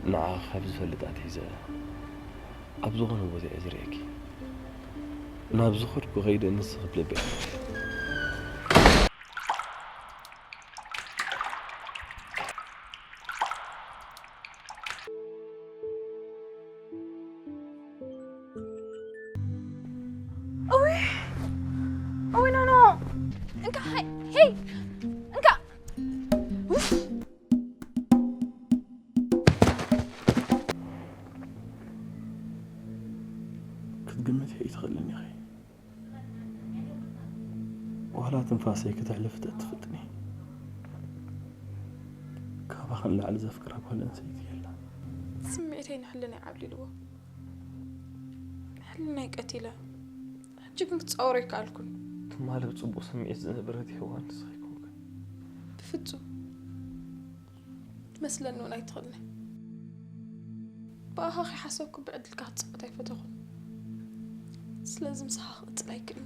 ንዓ ካብ ዝፈልጥ ኣትሒዘ ኣብ ዝኾነ ቦታ እየ ዝርእየኪ። ናብ ዝኸድኩ ከይደ ንስኺ ብልበይ። እውይ እውይ ኖኖ እንካ ሄይ ሄይ እንካ ኡፍ። ክትግምት ኣይትኽእልን ኢኺ። ዋላ ትንፋሰይ ክተሕልፍ ተትፍጥኒ። ካባኺ ንላዕሊ ዘፍቅራ ጓል ኣንስተይቲ የላን። ስምዒተይ ንሕልናይ ዓብሊልዎ ሕልናይ ቀቲለ ሕጂ ግን ክፃወሮ ኣይከኣልኩን። ትማሊ ብፅቡቕ ስምዒት ዝነበረት ሄዋን ንስኺ ኣይኮንክን። ብፍፁም ትመስለኒ እውን ኣይትኽእልን። ብኣኻ ከይሓሰብኩ ብዕድልካ ክትፅወት ኣይፈተኹን። ስለዚ ምሳኻ ክቕፅል ኣይክእልን።